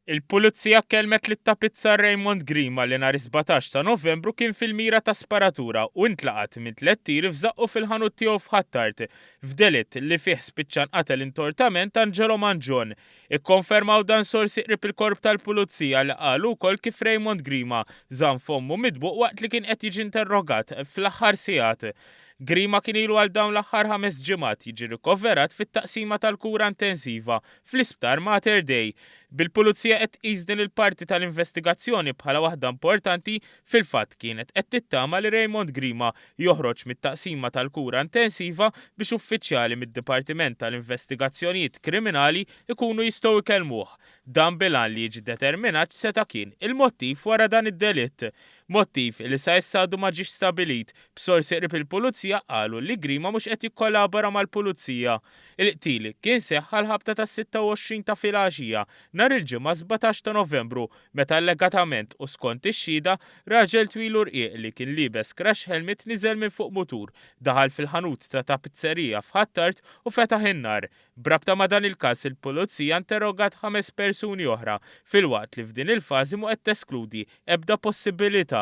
Il-Pulizija kellmet lit-tapizzar Raymond Grima li nhar is-17 ta' Novembru kien fil-mira ta' sparatura u ntlaqat minn tlett tiri f'żaqqu fil-ħanut tiegħu f'Ħ'Attard, f'delitt li fih spiċċa nqatel intortament Angelo Mangion. Ikkonfermaw dan sorsi qrib il-Korp tal-Pulizija li qalu wkoll kif Raymond Grima żamm fommu mitbuq waqt li kien qed jiġi interrogat fl-aħħar sigħat. Grima kien ilu għal dawn l-aħħar ħames ġimgħat jiġi rikoverat fit-taqsima tal-kura intensiva fl-Isptar Mater Dei. Bil-Pulizija qed tqis din il-parti tal-investigazzjoni bħala waħda importanti, fil-fatt kienet qed tittama li Raymond Grima joħroġ mit-taqsima tal-kura intensiva biex uffiċjali mid-Dipartiment tal-Investigazzjonijiet Kriminali jkunu jistgħu jkellmuh. Dan bil-għan li jiġi determinat x'seta' kien il-mottiv wara dan id-delitt. Mottiv li sa issa għadu ma ġiex stabilit, b'sorsi qrib il-Pulizija qalu li Grima mhux qed jikkollabora mal-Pulizija. Il-qtil kien seħħ għall-ħabta tas-26 ta' filgħaxija nhar il-Ġimgħa 17 ta' Novembru meta allegatament u skont ix-xhieda, raġel twil u rqiq li kien liebes crash helmet niżel minn fuq mutur, daħal fil-ħanut ta' ta' pizzerija f'Ħ'Attard u fetaħ in-nar. B'rabta ma' dan il-każ il-Pulizija interrogat ħames persuni oħra filwaqt li f'din il-fażi mhu qed teskludi ebda possibilità.